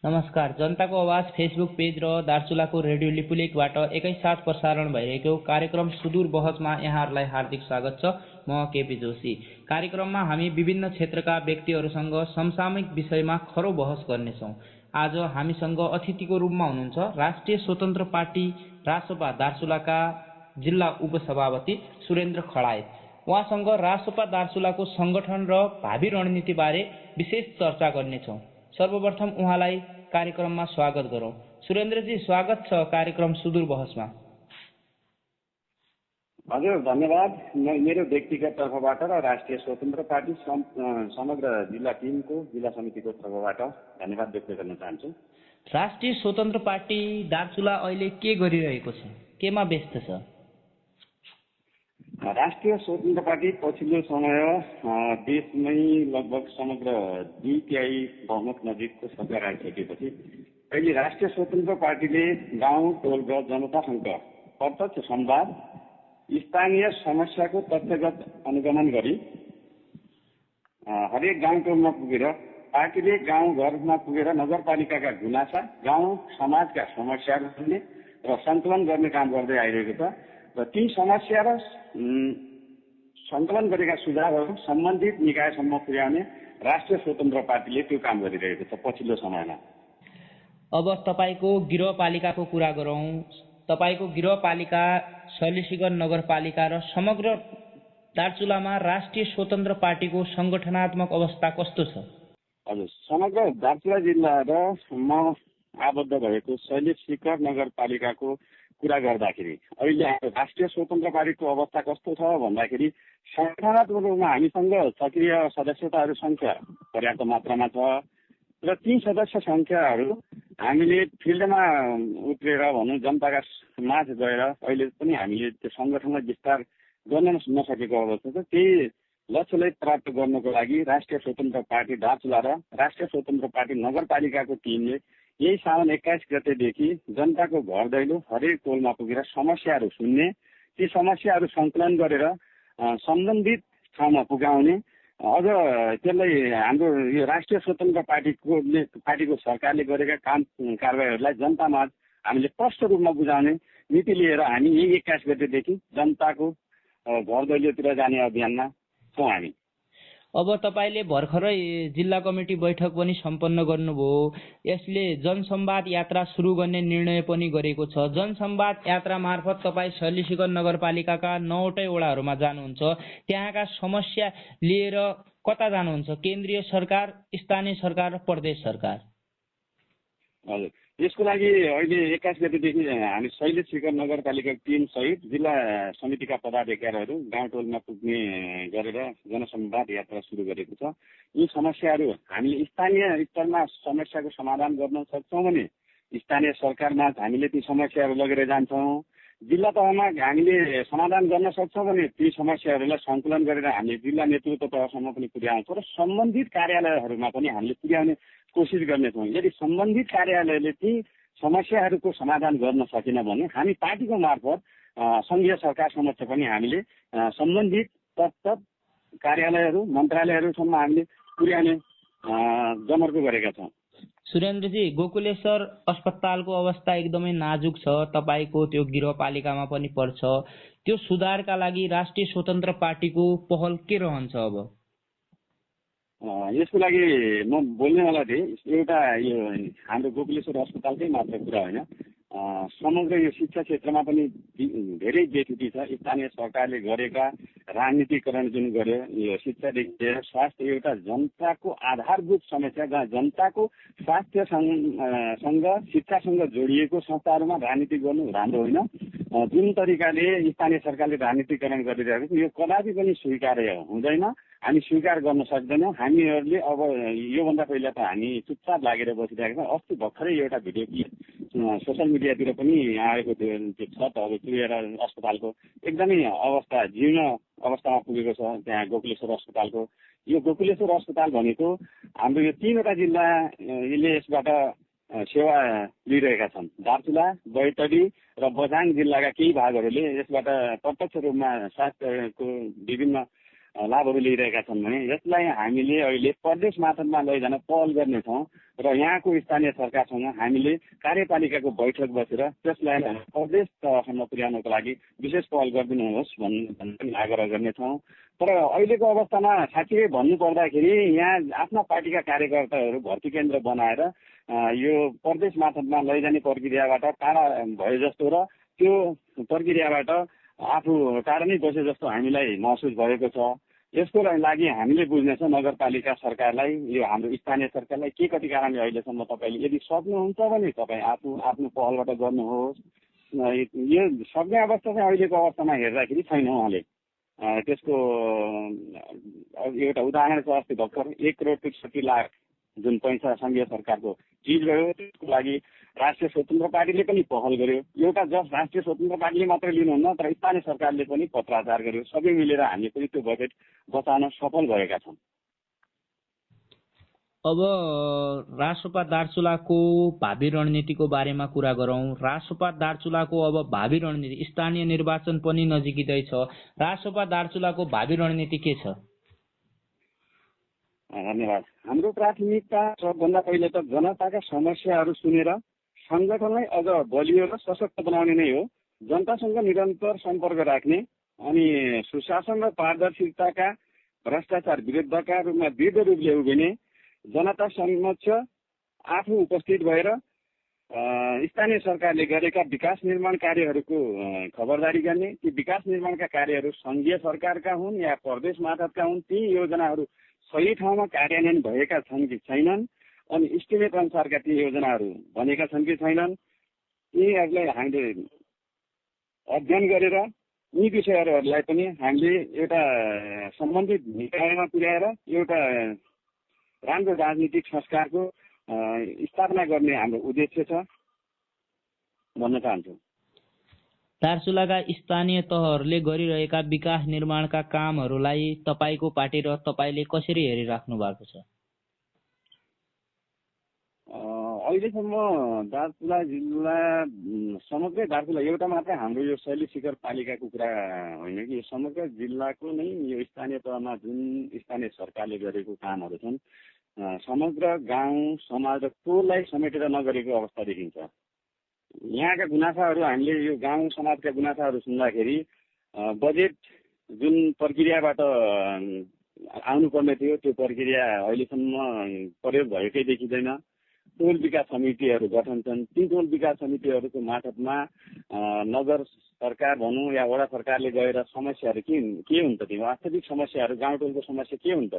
नमस्कार। जनताको आवाज फेसबुक पेज र दार्चुलाको रेडियो लिपुलेकबाट एकैसाथ प्रसारण भइरहेको कार्यक्रम सुदूर बहसमा यहाँहरूलाई हार्दिक स्वागत छ। म केपी जोशी। कार्यक्रममा हामी विभिन्न क्षेत्रका व्यक्तिहरूसँग समसामयिक विषयमा खरो बहस गर्नेछौँ। आज हामीसँग अतिथिको रूपमा हुनुहुन्छ राष्ट्रिय स्वतन्त्र पार्टी रासोपा दार्चुलाका जिल्ला उपसभापति सुरेन्द्र खडायत। उहाँसँग रासोपा दार्चुलाको संगठन र भावी रणनीतिबारे विशेष चर्चा गर्नेछौँ। सर्वप्रथम उहाँलाई कार्यक्रममा स्वागत गरौँ। सुरेन्द्रजी, स्वागत छ कार्यक्रम सुदूर बहसमा। हजुर, धन्यवाद। मेरो व्यक्तिगत तर्फबाट र राष्ट्रिय स्वतन्त्र पार्टी समग्र जिल्ला टिमको जिल्ला समितिको तर्फबाट धन्यवाद व्यक्त गर्न चाहन्छु। राष्ट्रिय स्वतन्त्र पार्टी दार्चुला अहिले के गरिरहेको छ, केमा व्यस्त छ? राष्ट्रिय स्वतन्त्र पार्टी पछिल्लो समय देशमै लगभग समग्र 2/3 बहुमत नजिकको सरकार आइसकेपछि अहिले राष्ट्रिय स्वतन्त्र पार्टीले गाउँ टोल र जनतासँग प्रत्यक्ष संवाद, स्थानीय समस्याको तथ्यगत अनुगमन गरी हरेक गाउँ टोलमा पुगेर पार्टीले गाउँघरमा पुगेर नगरपालिकाका गुनासा, गाउँ समाजका समस्याहरू सुन्ने र सङ्कलन गर्ने काम गर्दै आइरहेको छ र ती समस्या र सङ्कलन गरेका सुझावहरू सम्बन्धित निकायसम्म पुर्याउने राष्ट्रिय स्वतन्त्र पार्टीले त्यो काम गरिरहेको छ पछिल्लो समयमा। अब तपाईँको गृहपालिकाको कुरा गरौँ। तपाईँको गृहपालिका शैलेशीगञ्ज नगरपालिका र समग्र दार्चुलामा राष्ट्रिय स्वतन्त्र पार्टीको सङ्गठनात्मक अवस्था कस्तो छ? हजुर, समग्र दार्चुला जिल्ला र म आबद्ध भएको शैलेशीगञ्ज नगरपालिकाको कुरा गर्दाखेरि अहिले राष्ट्रिय स्वतन्त्र पार्टीको अवस्था कस्तो छ भन्दाखेरि सङ्गठनात्मक रूपमा हामीसँग सक्रिय सदस्यताहरू सङ्ख्या पर्याप्त मात्रामा छ र ती सदस्य सङ्ख्याहरू हामीले फिल्डमा उत्रेर भनौँ जनताका माझ गएर अहिले पनि हामीले त्यो सङ्गठनलाई विस्तार गर्न नसकेको अवस्था छ। त्यही लक्ष्यलाई प्राप्त गर्नको लागि राष्ट्रिय स्वतन्त्र पार्टी दार्चुला र राष्ट्रिय स्वतन्त्र पार्टी नगरपालिकाको टिमले यही साउन 21 गतेदेखि जनताको घर दैलो हरेक टोलमा पुगेर समस्याहरू सुन्ने, ती समस्याहरू सङ्कलन गरेर सम्बन्धित ठाउँमा पुगाउने, अझ त्यसलाई हाम्रो यो राष्ट्रिय स्वतन्त्र पार्टीको सरकारले गरेका काम कारबाहीहरूलाई जनतामा हामीले प्रष्ट रूपमा बुझाउने नीति लिएर हामी यही 21 गतेदेखि जनताको घर दैलोतिर जाने अभियानमा छौँ हामी। अब तपाईँले भर्खरै जिल्ला कमिटी बैठक पनि सम्पन्न गर्नुभयो। यसले जनसंवाद यात्रा सुरु गर्ने निर्णय पनि गरेको छ। जनसंवाद यात्रा मार्फत तपाईँ शैलेशीगञ्ज नगरपालिकाका 9वटै वडाहरूमा जानुहुन्छ। त्यहाँका समस्या लिएर कता जानुहुन्छ? केन्द्रीय सरकार, स्थानीय सरकार र प्रदेश सरकार? हजुर, यसको लागि अहिले 21 गतेदेखि हामी शैलेशीगञ्ज नगरपालिका टिम सहित जिल्ला समितिका पदाधिकारीहरू गाउँ टोलमा पुग्ने गरेर जनसंवाद यात्रा सुरु गरेको छ। यी समस्याहरू हामीले स्थानीय स्तरमा समस्याको समाधान गर्न सक्छौँ भने स्थानीय सरकारमा हामीले ती समस्याहरू लगेर जान्छौँ। जिल्ला तहमा हामीले समाधान गर्न सक्छौँ भने ती समस्याहरूलाई सङ्कलन गरेर हामीले जिल्ला नेतृत्व तहसम्म पनि पुर्याउँछौँ र सम्बन्धित कार्यालयहरूमा पनि हामीले पुर्याउने कोसिस गर्नेछौँ। यदि सम्बन्धित कार्यालयले ती समस्याहरूको समाधान गर्न सकेन भने हामी पार्टीको मार्फत सङ्घीय सरकार समक्ष पनि हामीले सम्बन्धित तत्त कार्यालयहरू मन्त्रालयहरूसम्म हामीले पुर्याउने जमर्को गरेका छौँ। सुरेन्द्रजी, गोकुलेश्वर अस्पतालको अवस्था एकदमै नाजुक छ। तपाईँको त्यो गृहपालिकामा पनि पर्छ। त्यो सुधारका लागि राष्ट्रिय स्वतन्त्र पार्टीको पहल के रहन्छ अब? यसको लागि म बोल्नेवाला थिएँ। एउटा यो हाम्रो गोकुलेश्वर अस्पतालकै मात्र कुरा होइन, समग्र यो शिक्षा क्षेत्रमा पनि धेरै बेथुटी छ। स्थानीय सरकारले गरेका राजनीतिकरण जुन गर्यो, यो शिक्षादेखि लिएर स्वास्थ्य एउटा जनताको आधारभूत समस्या, जहाँ जनताको स्वास्थ्यसँग शिक्षासँग जोडिएको संस्थाहरूमा राजनीति गर्नु राम्रो होइन। जुन तरिकाले स्थानीय सरकारले राजनीतिकरण गरिरहेको यो कदापि पनि स्वीकार्य हुँदैन। हामी स्वीकार गर्न सक्दैनौँ। हामीहरूले अब योभन्दा पहिला त हामी चुपचाप लागेर बसिरहेका छौँ। अस्ति भर्खरै एउटा भिडियो क्लिप सोसियल मिडियातिर पनि आएको थियो। त्यो छ त अब चुहेर अस्पतालको एकदमै अवस्था जीर्ण अवस्थामा पुगेको छ त्यहाँ गोकुलेश्वर अस्पतालको। यो गोकुलेश्वर अस्पताल भनेको हाम्रो यो 3वटा जिल्लाले यसबाट सेवा लिइरहेका छन्। दार्चुला, बैतडी र बझाङ जिल्लाका केही भागहरूले यसबाट प्रत्यक्ष रूपमा स्वास्थ्यको विभिन्न लाभहरू लिइरहेका छन् भने यसलाई हामीले अहिले प्रदेश मातहतमा लैजान पहल गर्नेछौँ र यहाँको स्थानीय सरकारसँग हामीले कार्यपालिकाको बैठक बसेर त्यसलाई प्रदेश तहसम्म पुर्याउनको लागि विशेष पहल गरिदिनुहोस् भन्ने पनि आग्रह गर्नेछौँ। तर अहिलेको अवस्थामा साँच्चै भन्नु पर्दाखेरि यहाँ आफ्ना पार्टीका कार्यकर्ताहरू भर्ती केन्द्र बनाएर यो प्रदेश मातहतमा लैजाने प्रक्रियाबाट टाढा भए जस्तो र त्यो प्रक्रियाबाट आफू टाढा नै बसे जस्तो हामीलाई महसुस भएको छ। यसको लागि हामीले बुझ्नेछौँ नगरपालिका सरकारलाई, यो हाम्रो स्थानीय सरकारलाई के कति कारणले अहिलेसम्म तपाईँले यदि सक्नुहुन्छ भने तपाईँ आफ्नो पहलबाट गर्नुहोस्। यो सक्ने अवस्था चाहिँ अहिलेको अवस्थामा हेर्दाखेरि छैन। उहाँले त्यसको एउटा उदाहरण छ, अस्ति भर्खर 1,63,00,000 जुन पैसा सङ्घीय सरकारको चिज भयो त्यसको लागि राष्ट्रिय स्वतन्त्र पार्टीले पनि पहल गर्यो। एउटा जस्ट राष्ट्रिय स्वतन्त्र पार्टीले मात्रै लिनुहुन्न तर स्थानीय सरकारले पनि पत्राचार गर्यो। सबै मिलेर हामीले पनि त्यो बजेट बचाउन सफल भएका छौँ। अब रासोपा दार्चुलाको भावी रणनीतिको बारेमा कुरा गरौँ। रासोपा दार्चुलाको अब भावी रणनीति, स्थानीय निर्वाचन पनि नजिकै छ, रासोपा दार्चुलाको भावी रणनीति के छ? धन्यवाद। हाम्रो प्राथमिकता सबभन्दा पहिले त जनताका समस्याहरू सुनेर सङ्गठनलाई अझ बलियो र सशक्त बनाउने नै हो। जनतासँग निरन्तर सम्पर्क राख्ने अनि सुशासन र पारदर्शिताका भ्रष्टाचार विरुद्धका रूपमा दृढ रूपले उभिने, जनता समक्ष आफू उपस्थित भएर स्थानीय सरकारले गरेका विकास निर्माण कार्यहरूको खबरदारी गर्ने, ती विकास निर्माणका कार्यहरू सङ्घीय सरकारका हुन् या प्रदेश मातहतका हुन्, ती योजनाहरू सही ठाउँमा कार्यान्वयन भएका छन् कि छैनन्, अनि इस्टिमेट अनुसारका ती योजनाहरू बनेका छन् कि छैनन्, यीहरूलाई हामीले अध्ययन गरेर यी विषयहरूलाई पनि हामीले एउटा सम्बन्धित निकायमा पुर्याएर एउटा राम्रो राजनीतिक संस्कारको स्थापना गर्ने हाम्रो उद्देश्य छ भन्न चाहन्छु। दार्चुलाका स्थानीय तहहरूले गरिरहेका विकास निर्माणका कामहरूलाई तपाईँको पार्टी र तपाईँले कसरी हेरिराख्नु भएको छ? अहिलेसम्म दार्चुला जिल्ला समग्र दार्चुला एउटा मात्रै हाम्रो यो शैली शिखर पालिकाको कुरा होइन कि समग्र जिल्लाको नै यो स्थानीय तहमा जुन स्थानीय सरकारले गरेको कामहरू छन् समग्र गाउँ समाज र टोललाई समेटेर नगरेको अवस्था देखिन्छ। यहाँका गुनासाहरू हामीले यो गाउँ समाजका गुनासाहरू सुन्दाखेरि बजेट जुन प्रक्रियाबाट आउनुपर्ने थियो त्यो प्रक्रिया अहिलेसम्म प्रयोग भएकै देखिँदैन। टोल विकास समितिहरू गठन छन्, ती टोल विकास समितिहरूको मार्फतमा नगर सरकार भनौँ या वडा सरकारले गएर समस्याहरू के हुन्छ, ती वास्तविक समस्याहरू गाउँ टोलको समस्या के हुन्छ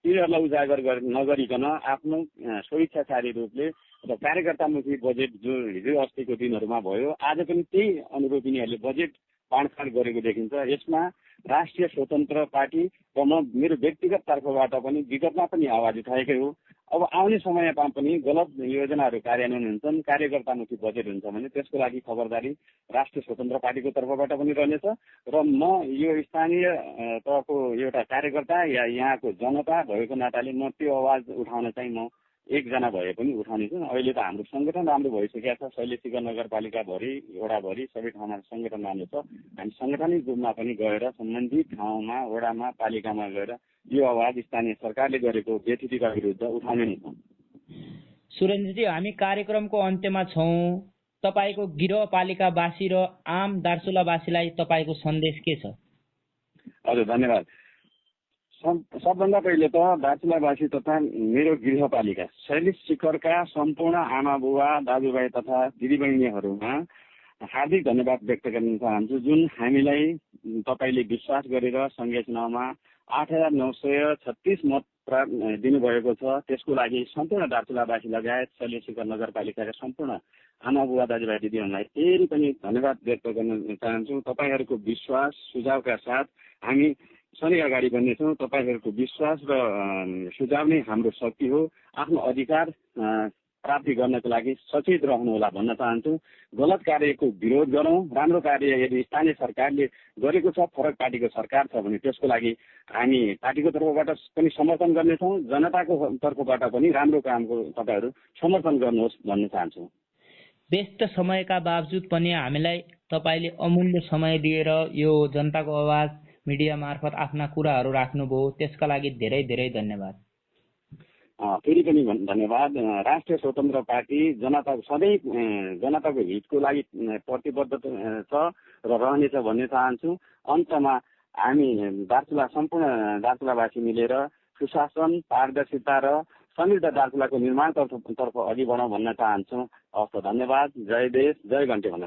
तिनीहरूलाई उजागर नगरिकन आफ्नो स्वेच्छाचारी रूपले र कार्यकर्तामुखी बजेट जो हिजो अस्तिको दिनहरूमा भयो आज पनि त्यही अनुरूप यिनीहरूले बजेट बाँडफाँड गरेको देखिन्छ। यसमा राष्ट्रिय स्वतन्त्र पार्टी र म मेरो व्यक्तिगत तर्फबाट पनि विगतमा पनि आवाज उठाएकै हो। अब आउने समयमा पनि गलत योजनाहरू कार्यान्वयन हुन्छन्, कार्यकर्तामुखी बजेट हुन्छ भने त्यसको लागि खबरदारी राष्ट्रिय स्वतन्त्र पार्टीको तर्फबाट पनि रहनेछ र म यो स्थानीय तहको एउटा कार्यकर्ता या यहाँको जनता भएको नाताले म त्यो आवाज उठाउन चाहिँ म एकजना भए पनि उठाउनेछु। अहिले त हाम्रो सङ्गठन राम्रो भइसकेको छ, शैली शिखर नगरपालिकाभरि वडाभरि सबै ठाउँमा सङ्गठन राम्रो छ। हामी साङ्गठनिक रूपमा पनि गएर सम्बन्धित ठाउँमा वडामा पालिकामा गएर यो आवाज स्थानीय सरकारले गरेको बेथितिका विरुद्ध उठाउने नै छौँ। सुरेन्द्रजी, हामी कार्यक्रमको अन्त्यमा छौँ। तपाईँको गृहपालिकावासी र आम दार्चुलावासीलाई तपाईँको सन्देश के छ? हजुर धन्यवाद। सबभन्दा पहिले त दार्चुलावासी तथा मेरो गृहपालिका शैली शिखरका सम्पूर्ण आमा बुवा दाजुभाइ तथा दिदीबहिनीहरूमा हार्दिक धन्यवाद व्यक्त गर्न चाहन्छु। जुन हामीलाई तपाईँले विश्वास गरेर सङ्घीय चुनावमा 8,936 मत दिनुभएको छ, त्यसको लागि सम्पूर्ण दार्चुलावासी लगायत शैली शिखर नगरपालिकाका सम्पूर्ण आमा बुवा दाजुभाइ दिदीहरूलाई फेरि पनि धन्यवाद व्यक्त गर्न चाहन्छु। तपाईँहरूको विश्वास सुझावका साथ हामी सधैँ अगाडि बढ्नेछौँ। तपाईँहरूको विश्वास र सुझाव नै हाम्रो शक्ति हो। आफ्नो अधिकार प्राप्ति गर्नको लागि सचेत रहनुहोला भन्न चाहन्छु। गलत कार्यको विरोध गरौँ, राम्रो कार्य यदि स्थानीय सरकारले गरेको छ, फरक पार्टीको सरकार छ भने त्यसको लागि हामी पार्टीको तर्फबाट पनि समर्थन गर्नेछौँ, जनताको तर्फबाट पनि राम्रो कामको तपाईँहरू समर्थन गर्नुहोस् भन्न चाहन्छु। व्यस्त समयका बावजुद पनि हामीलाई तपाईँले अमूल्य समय दिएर यो जनताको आवाज मिडिया मार्फत आफ्ना कुराहरू राख्नुभयो, त्यसका लागि धेरै धेरै धन्यवाद। फेरि पनि धन्यवाद। राष्ट्रिय स्वतन्त्र पार्टी जनताको सधैँ जनताको हितको लागि प्रतिबद्ध छ र रहनेछ भन्ने चाहन्छु। अन्तमा हामी सम्पूर्ण दार्चुलावासी मिलेर सुशासन, पारदर्शिता र समृद्ध दार्चुलाको निर्माणतर्फ अघि बढौँ भन्न चाहन्छौँ। हस् त, धन्यवाद। जय देश, जय घन्टे भन्न